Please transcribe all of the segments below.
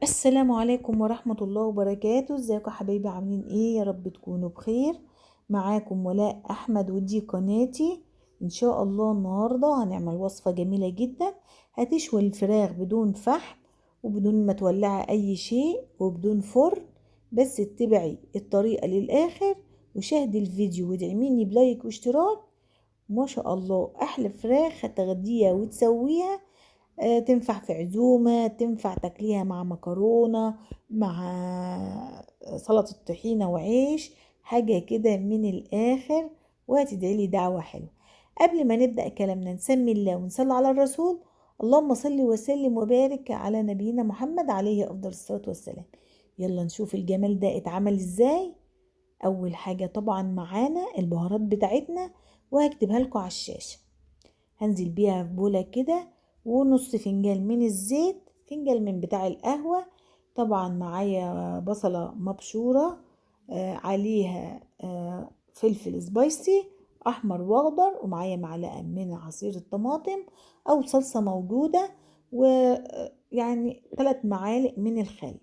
السلام عليكم ورحمة الله وبركاته. ازيكم يا حبايبي، عاملين ايه؟ يا رب تكونوا بخير. معاكم ولاء احمد ودي قناتي. ان شاء الله النهاردة هنعمل وصفة جميلة جدا، هتشوي الفراخ بدون فحم وبدون ما تولعي اي شيء وبدون فرن، بس اتبعي الطريقة للاخر وشاهدي الفيديو وادعميني ب like واشتراك. ما شاء الله احلى فراخ هتغديها وتسويها، تنفع في عزومة، تنفع تاكليها مع مكرونة، مع سلطة طحينة وعيش، حاجة كده من الآخر، وهتدعي لي دعوة حلوة. قبل ما نبدأ كلامنا نسمي الله ونصلي على الرسول، اللهم صل وسلم وبارك على نبينا محمد عليه أفضل الصلاة والسلام. يلا نشوف الجمال ده اتعمل ازاي. أول حاجة طبعا معانا البهارات بتاعتنا وهكتبها لكم على الشاشة. هنزل بيها في بولة كده، ونص فنجان من الزيت، فنجان من بتاع القهوة. طبعا معايا بصلة مبشورة، عليها فلفل سبايسي احمر واخضر، ومعايا معلقة من عصير الطماطم او صلصة موجودة، ويعني 3 معالق من الخل.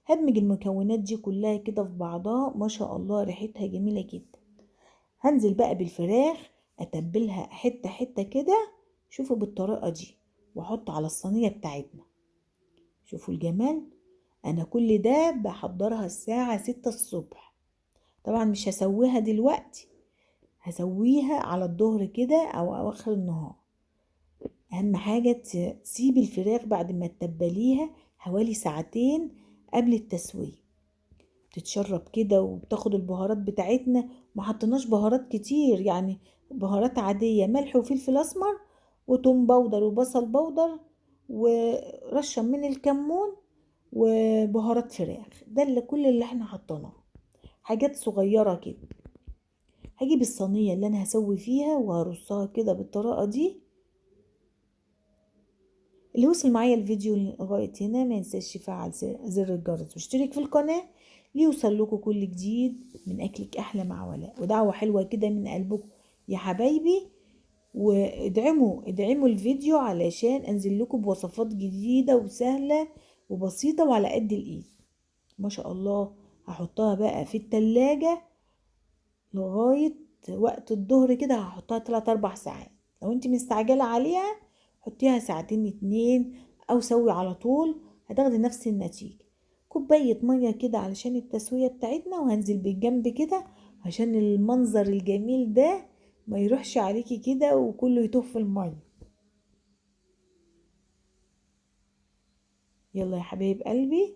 هدمج المكونات دي كلها كده في بعضها، ما شاء الله ريحتها جميلة جدا. هنزل بقى بالفراخ اتبلها حتة حتة كده، شوفوا بالطريقة دي، واحط على الصينية بتاعتنا. شوفوا الجمال. انا كل ده بحضرها الساعة 6 الصبح، طبعا مش هسويها دلوقتي، هسويها على الظهر كده او اواخر النهار. اهم حاجة تسيبي الفراخ بعد ما تتبليها حوالي ساعتين قبل التسوية، بتتشرب كده وبتاخد البهارات بتاعتنا. ما حطيناش بهارات كتير، يعني بهارات عادية، ملح وفلفل اسمر وتوم بودر وبصل بودر ورشة من الكمون وبهارات فراخ. ده اللي كل اللي احنا حطيناه، حاجات صغيرة كده. هجيب الصينية اللي انا هسوي فيها وهرصها كده بالطريقة دي. اللي وصل معايا الفيديو لغاية هنا ما ينساش يفعل زر الجرس واشترك في القناة ليوصل لكم كل جديد من اكلك احلى مع ولاء. ودعوة حلوة كده من قلبكم يا حبايبي، وادعموا الفيديو علشان انزل لكم بوصفات جديدة وسهلة وبسيطة وعلى قد الايد. ما شاء الله هحطها بقى في التلاجة لغاية وقت الظهر كده، هحطها 3-4 ساعات. لو انت مستعجلة عليها حطيها ساعتين 2 او سوي على طول، هتاخدي نفس النتيجة. كوباية مية كده علشان التسوية بتاعتنا، وهنزل بالجنب كده عشان المنظر الجميل ده ما يروحش عليكي كده وكله يتوه في المية. يلا يا حبايب قلبي،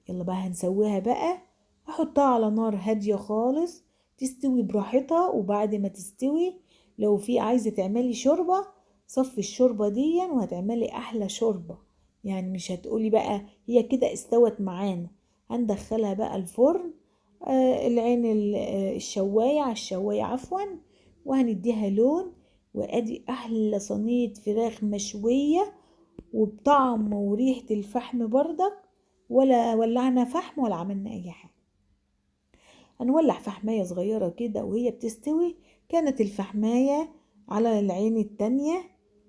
يلا بقى هنسويها بقى. هحطها على نار هادية خالص تستوي براحتها، وبعد ما تستوي لو في عايزة تعملي شوربة صفي الشوربة دي وهتعملي احلى شوربة، يعني مش هتقولي بقى هي كده استوت معانا. هندخلها بقى الفرن، العين الشواية، على الشواية عفوا، وهنديها لون. وادي احلى صينية فراخ مشوية وبطعم وريحة الفحم بردك، ولا ولعنا فحم ولا عملنا اي حاجة. هنولع فحماية صغيرة كده وهي بتستوي. كانت الفحماية على العين التانية.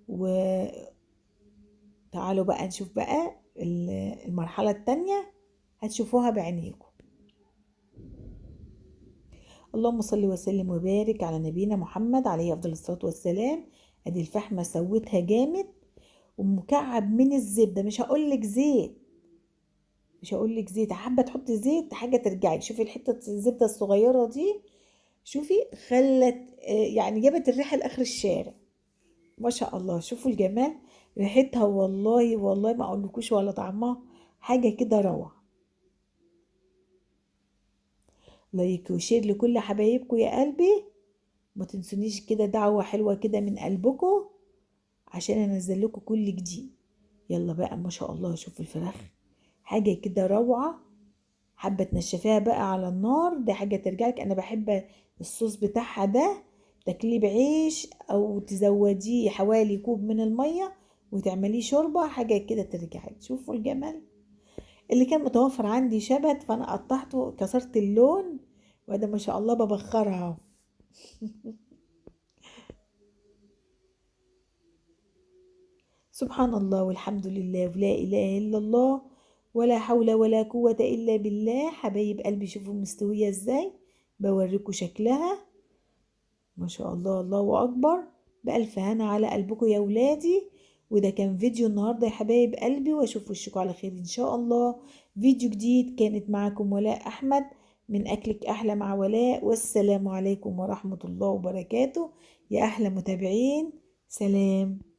وتعالوا بقى نشوف بقى المرحلة التانية، هتشوفوها بعينيكم. اللهم صل وسلم وبارك على نبينا محمد عليه افضل الصلاة والسلام. ادي الفحمة سويتها جامد، ومكعب من الزبدة، مش هقولك زيت، مش هقولك زيت، حابة تحطي زيت حاجة ترجعي. شوفي الحتة الزبدة الصغيرة دي، شوفي خلت يعني جابت الريحة لاخر الشارع. ما شاء الله شوفوا الجمال، ريحتها والله والله ما اقولكوش ولا طعمها، حاجة كده روعة. like و share لكل حبايبكم يا قلبي، ما تنسونيش كده دعوة حلوة كده من قلبكم عشان انزل لكم كل جديد. يلا بقى ما شاء الله شوفوا الفراخ حاجة كده روعة. حابة تنشفيها بقى على النار، ده حاجة ترجعلك. انا بحب الصوص بتاعها ده، تاكليه بعيش او تزوديه حوالي كوب من المية وتعمليه شوربة، حاجة كده ترجعلك. شوفوا الجمال. اللي كان متوفر عندي شبت فانا قطعته، كسرت اللون، وده ما شاء الله ببخرها. سبحان الله والحمد لله ولا إله إلا الله ولا حول ولا قوة إلا بالله. حبايب قلبي شوفوا مستوية ازاي، بوريكم شكلها ما شاء الله، الله أكبر. بألف هنا على قلبكم يا ولادي. وده كان فيديو النهاردة يا حبايب قلبي، واشوف وشكم على خير إن شاء الله. فيديو جديد. كانت معاكم ولاء أحمد من أكلك أحلى مع ولاء، والسلام عليكم ورحمة الله وبركاته يا أحلى متابعين. سلام.